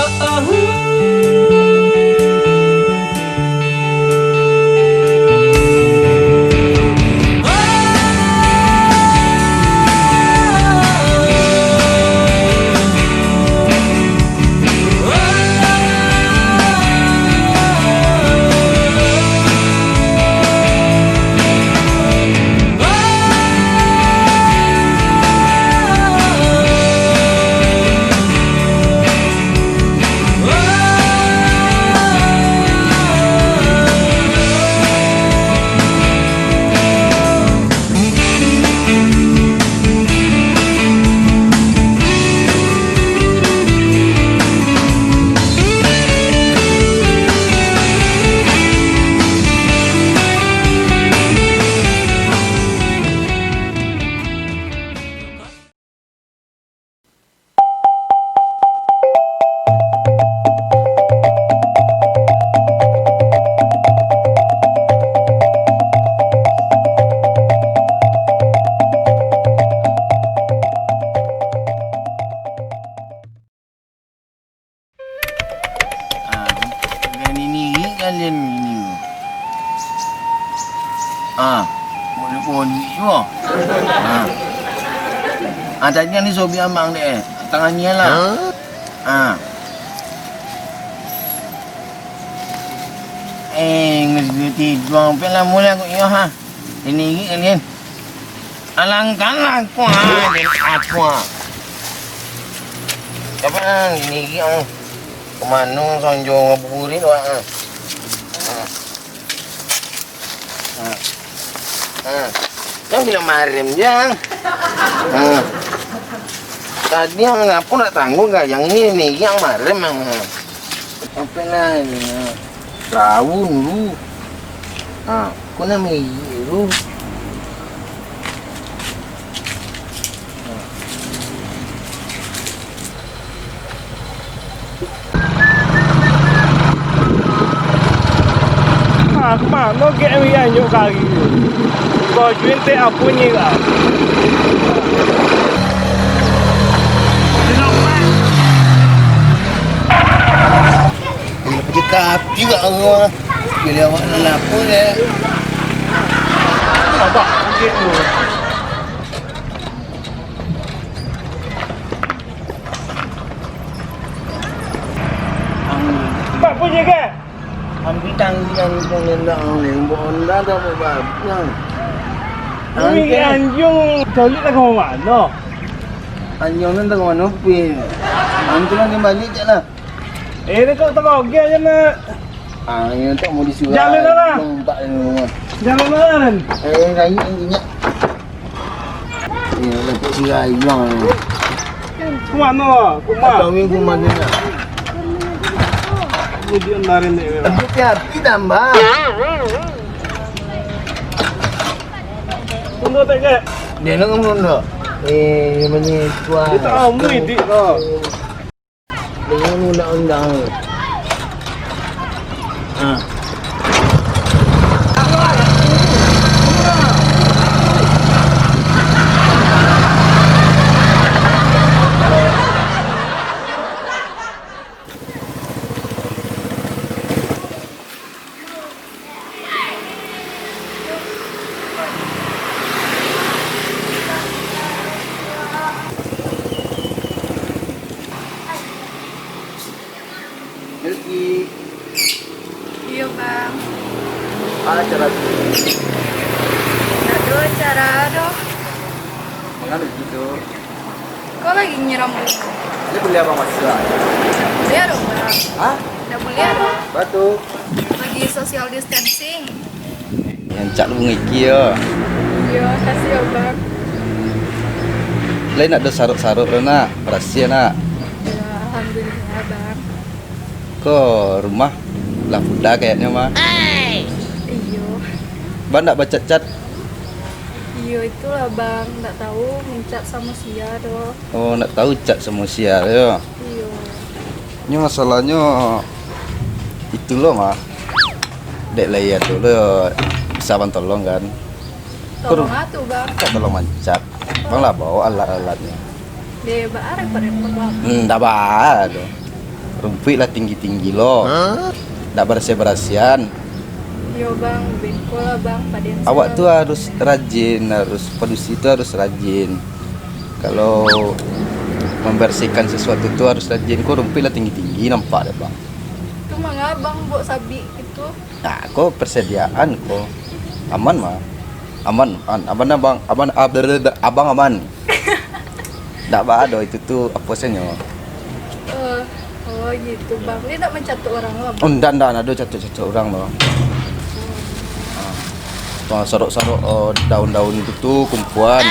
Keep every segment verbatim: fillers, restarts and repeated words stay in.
Ah, nini kalian ini. Ah, boleh pun juga. Ah. Ah, tadi ni sobi amang deh. Tangan ni lah. Ah. Eh, ngerti tiduang. Pek lah mula aku iyo ha. Ini gigi kalian. Alangkah lah aku ha. Aku ha. Siapa ha? Ini gigi ha. Kemana sonjo ngabuburit wak ha. Ha. Ha. Yang bilang marem je. Ha. Tadi yang ngapo nak tangguh gayang ni, ni yang marem yang. Apa lah ni? Ha. Raun lu. Ha, kau nak meyik lu. Ah, mano G M yang nyok kari tu? Kau juin teh apo ni lah? Tapi gak Allah. Bila awak nak lapor ya. Abah, mungkin tu. Pak, punyo ke? Ambil tanggi yang kau nenda ang, yang bawa onda dah mau babi ang. Ui, anjing, calik lah kau mana? Anjing ni dah kau mana pin? Antu lah dia balik cak lah. Eh, dia kau terogel je nak. Ah, yang tak mau disuruh. Jalan lah. Lompat ni rumah. Jalan lah, Ren. Eh, kayu ni minyak. Iyo, dapat sirai juang. Kumano? Kumah. Atau minggu mana nak? Kemudian kemarin ni. Tapi hati tambah. Tunggu tak, Kak? Dia nak ngomong tak? Eh, mana tuan? Dia tak tahu, idik kau. Dengan undang-undang ni. Ha. Milky. Iyo, Bang. Apo acara tu? Ndak ado acara doh. Mangano gitu? Kau lagi nyiram bungo. Ini beli apa, Mas? Ndak buliah doh, Bang. Hah? Ndak buliah doh. Batu. Lagi social distancing. Rancak lu bungo iki yo. Iyo, makasih yo, Bang. Lai ndak ado sarok-sarok tu, nak? Barasiah, nak? Iyo, alhamdulillah, Bang. Ko rumah lah puda kayaknyo mah. Iyo. Bang ndak bacat-cat? Iyo, itulah, Bang. Ndak tahu mencat samo sia doh. Oh, ndak tahu cat samo sia yo. Iyo. Nyo masalahnyo itu lo mah. Dek lai ado lo bisa bang tolong kan. Tolong a tu, Bang? Minta tolong mancat. Bang lah bawa alat-alatnyo. Dek, baa repot-repot, Bang. Hmm, ndak baa tu. Rumpuik lah tinggi-tinggi lo. Ndak barasiah-barasiahan. Iyo, Bang, beko lah, Bang, paden. Awak tu harus rajin, harus, padusi tu harus rajin. Kalau membersihkan sesuatu tu harus rajin. Ko rumpuik lah tinggi-tinggi nampak dek, Bang. Tu manga Abang buek sabik gitu? Nah, ko persediaan ko. Aman mah. Aman, an-, aman, Abang, aman, ab-, abang aman. Ndak ba ado itu tu, apo senyo? Eh, oh gitu, Bang. Dia ndak mencatuk orang lah, Bang? Oh, ndak, ndak, ndak ado catuk-catuk orang, Bang. Ah. Tuang sarok-sarok, eh, daun-daun itu tu kumpuan.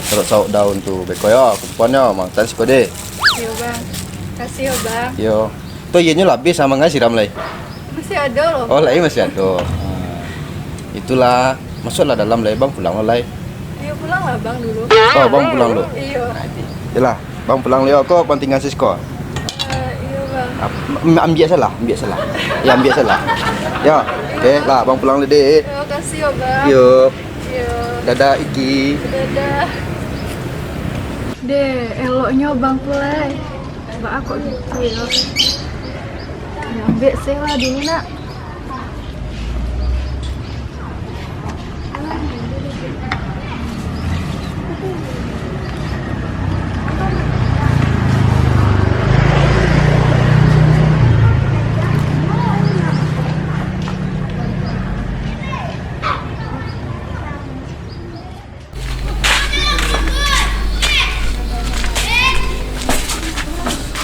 Sarok-sarok daun tu. Beko yo, kumpuan yo, mangtan siko deh. Iyo, Bang. Kasih yo, Bang. Yo. Tu iyanyo lah abih samo ngai siram lai. Masih ado lo. Oh, lai masih ado. Ah. Itulah. Masuaklah dalam lai, Bang, pulang lo lai. Iyo, pulang lah, Bang, dulu. Oh, Bang pulang dulu. Iyo. Nah, itu. Yalah, Bang pulang lai, ko pantingan siko. Eh, iyo, Bang. Am-, ambiak salah, ambiak salah. Ya, ambiak salah. Ya, oke lah, Bang pulang lai, Dek. Terima kasih yo, Bang. Yo. Yo. Dadah, Iki. Dadah. Deh, eloknyo Bang tu lai. Baa kok gitu yo. Ya, ambek se lah dulu, nak.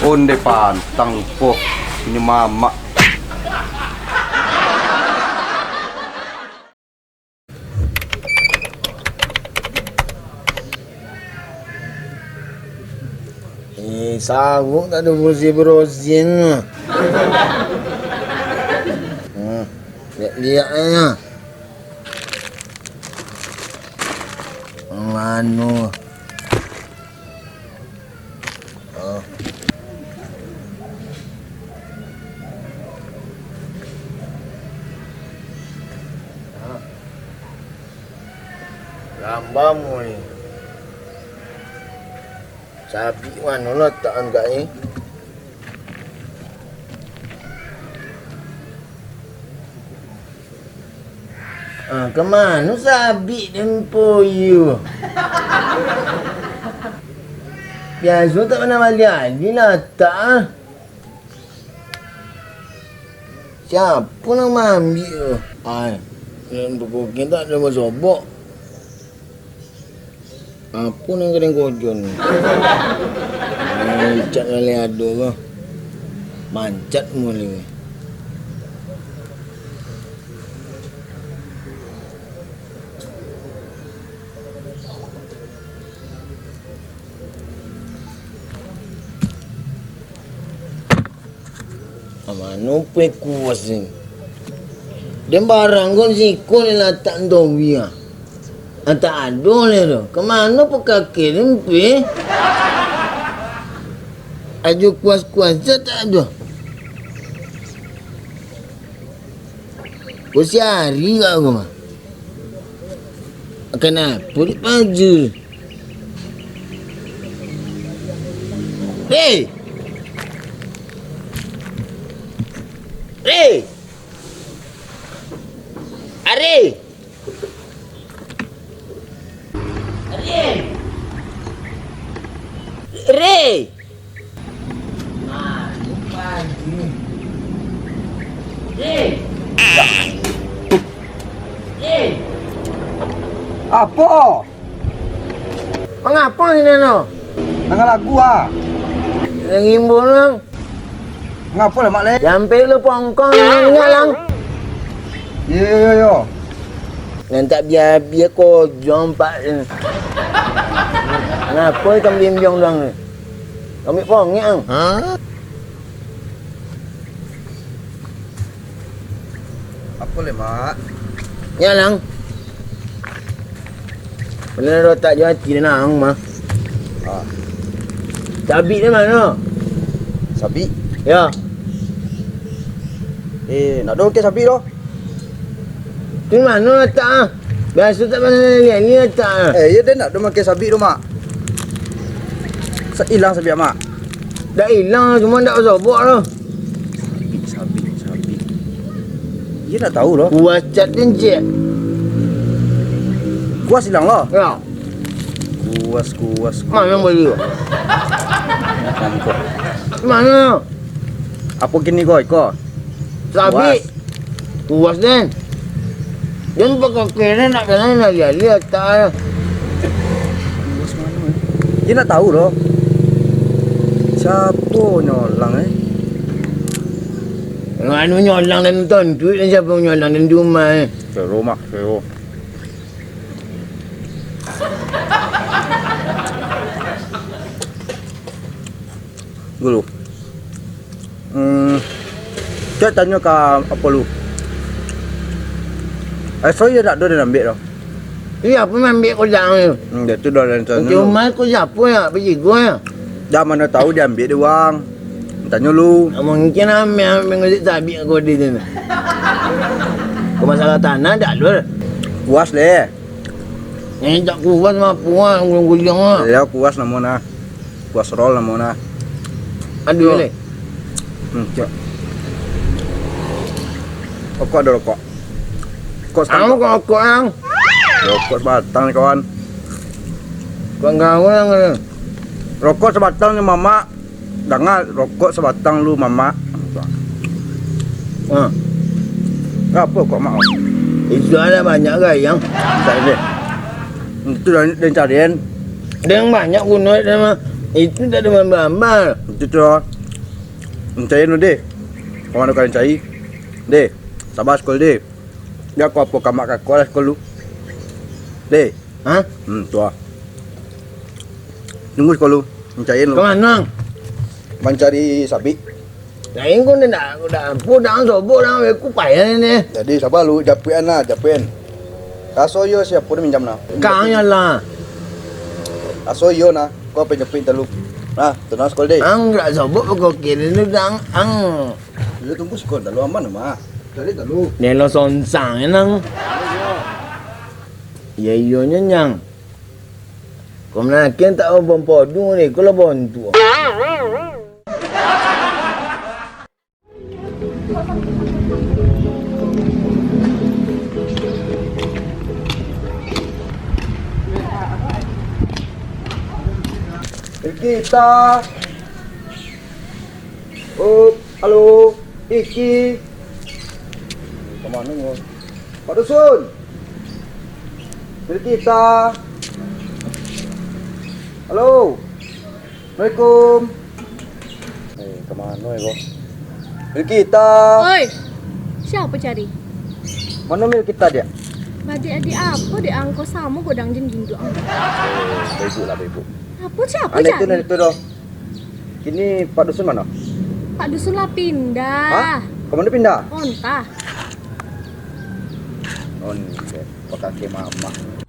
Onde pantang lupo, ini mamak. Eh, sanggup tak ada bersih-bersih ni. Hmm, lihat-lihat aja. Mano? Oh. Lamba mui. Sabik mano lah tak angkat ni? Ah, ka mano sabik den poyo? Biaso tak panah baliak-baliak latak ah. Siapo nan maambiak tu? Ai, nan bakokin tak ado basobok. Apo nan ka den kojon? Mancak lah lai ado ko. Mancak mulai. Mano pekuas ni? Den barang ko siko ni latak ntowi ah. Ah, tak ado lai doh. Ka mano pakakek den pai? Ajo kuas-kuas se tak ado. Ko si Ari kak ko mah. Kanapo di paja? Hei! Hei! Ari! Ari! Ari! Apo? Mangapo ni, Nano? Danga lagu, ah. Nan imbau, Nang. Ngapo lah, Mak, leh? Jampek lu pongkong, Nang, ingat, Lang. Yo, yo, yo, yo. Nan tak bia-bia kojong, Pak. Ngapo ikan bimbiang, Lang, ni? Kami pongek, Ang. Apo leh, Mak? Nyo, Lang. Bana ado tak jo ati den ang mah. Ah. Sabik di mano? Sabik? Yo. Eh, ndak ado mangkek sabik doh. Tu mano latak ah? Biaso tak pernah liek ni latak ah. Eh, iyo den ndak ado mangkek sabik doh, Mak. Sa-, ilang sabik, Mak. Dak ilang, cuma dak basobok lah. Sabik, sabik, sabik. Iyo dak tahu lah. Kuas cat den cek. Kuas ilang lah. Ya. Kuas, kuas, kuas. Mano bali? Mano? Apo kini ko, iko? Sabik. Kuas. Kuas den. Den pakakeh den nak jalan nak liali atak. Kuas mano, eh? Dia nak tahu doh. Siapo nyolang, eh? Anu nyolang den tontuik den siapo nyolang den di rumah, eh. Seru, Mak, seru. Dulu. Hmm, cak tanyo ka apo lu? Eso iyo dak ado den ambiak doh. Iyo, apo maambiak kodang tu? Hmm, dah tu dah den tanyo. Cuma ko siapo yo, bajigo yo? Dah mano tahu diambiak dek urang. Tanyo lu. Mungkin ameh, ameh ngusik sabik ko di siko. Ko masalah tanah dak ado. Puas leh. Nyo tak kuas mah, puas guliang-guliang ah. Iyo, kuas namo nah. Kuas roll namo nah. Aduh, leh. Hmm, cak. Rokok ado rokok. Rokok Ang standar. Kok rokok ang? Rokok sabatang ni, kawan. Kok gaul ang ni? Rokok sabatang ni, mamak. Danga, rokok sabatang lu, mamak. Ha. Apo kok, Mak? Itu ado banyak gayang. Tak ada. Itu dah, dah carian. Dah banyak guno dah mah. Itu tak ada mambal-mambal. Itu tu. Carian lu, deh. Kawan kalian cari. Deh, sabar sikol, deh. Dak ko apo kamak kako lah sikol lu. Deh. Ha? Hmm, tu ah. Nunggu sikol lu. Mancari lu. Ka mano, Ang? Mancari sabik. Lain ko ni dak, dak apo, dak sobok, dak aku payah ni. Jadi, sabar lu, japuikan lah, japuikan. Raso iyo siapo ni minjam nah? Kang yo lah. Raso iyo nah, ko pinjam pinta lu. Nah, tu nah sikol deh. Ang dak sobok ko kini ni, Ang. Ang. Iyo, tunggu sikol, dak lu aman, Mak. Cari dah lu. Nelo sonsang, enang. Iyo, iyo, nyenyang. Kau menakin tak bom podu ni, kau lah bontu. Kita. Oh, halo, Iki. Ka mano ko? Pak Dusun. Dari kita. Halo. Assalamualaikum. Eh, ka mano ko? Dari kita. Oi. Siapo cari? Mano mil kita, Diak? Badiak-adiak apo, Diak? Ang ko samo godang jan jinduak ang. Eh, baibuk lah, baibuk. Apo, siapo cari? Ado itu, ado itu doh. Kini Pak Dusun mano? Pak Dusun lah pindah. Hah? Ka mano pindah? Ontah. Onde, pakake mamak.